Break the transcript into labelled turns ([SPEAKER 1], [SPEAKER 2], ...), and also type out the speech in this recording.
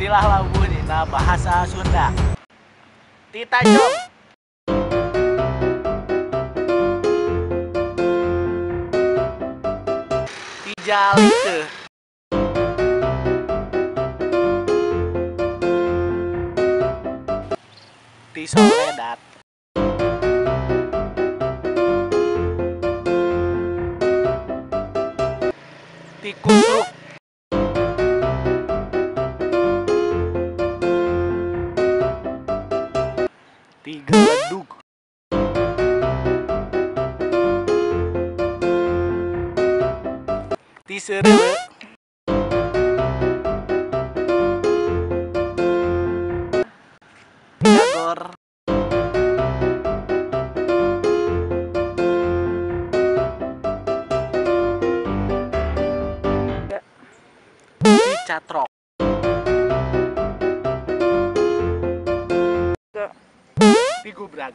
[SPEAKER 1] Istilah labuh dina bahasa Sunda. Ti tajong. Ti jaliteuh. Ti soledat. Ti kusruk. Ti geledug. Ti seureuleu. Ti dagor. Ti catrok. Ti gubrag.